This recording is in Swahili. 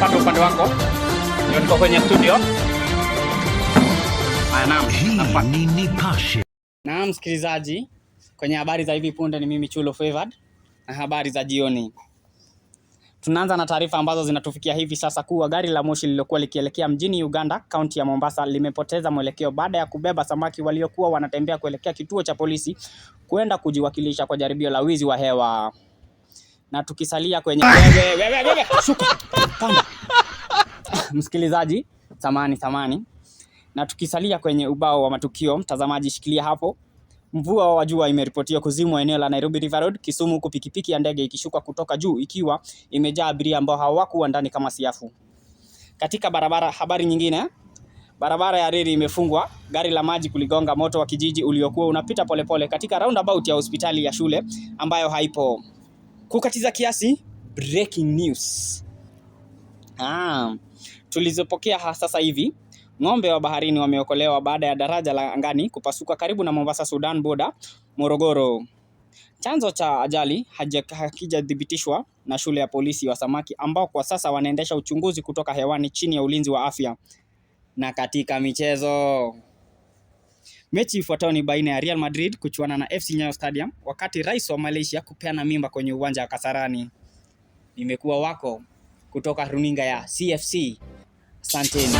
Napata upande wako. Ndio niko kwenye studio. Haya, naam. Hii Napata. ni Nipashe. Naam, msikilizaji, kwenye habari za hivi punde ni mimi Chulo Favored na habari za jioni. Tunaanza na taarifa ambazo zinatufikia hivi sasa kuwa gari la moshi lililokuwa likielekea mjini Uganda, kaunti ya Mombasa, limepoteza mwelekeo baada ya kubeba samaki waliokuwa wanatembea kuelekea kituo cha polisi kwenda kujiwakilisha kwa jaribio la wizi wa hewa. Na tukisalia kwenye wewe, wewe, wewe, shuka, panda. Msikilizaji, samani samani. Na tukisalia kwenye ubao wa matukio, mtazamaji shikilia hapo. Mvua wa jua imeripotiwa kuzimwa eneo la Nairobi River Road, Kisumu, huku pikipiki ya ndege ikishuka kutoka juu ikiwa imejaa abiria ambao hawakuwa ndani kama siafu. Katika barabara, habari nyingine, barabara ya reli imefungwa, gari la maji kuligonga moto wa kijiji uliokuwa unapita polepole katika roundabout ya hospitali ya shule ambayo haipo. Kukatiza kiasi, breaking news. Tulizopokea sasa hivi, ng'ombe wa baharini wameokolewa baada ya daraja la angani kupasuka karibu na Mombasa Sudan border, Morogoro. Chanzo cha ajali hakijathibitishwa na shule ya polisi wa samaki ambao kwa sasa wanaendesha uchunguzi kutoka hewani chini ya ulinzi wa afya. Na katika michezo, mechi ifuatayo ni baina ya Real Madrid kuchuana na FC Nyayo Stadium, wakati rais wa Malaysia kupeana mimba kwenye uwanja wa Kasarani. Nimekuwa wako kutoka runinga ya CFC. Asanteni.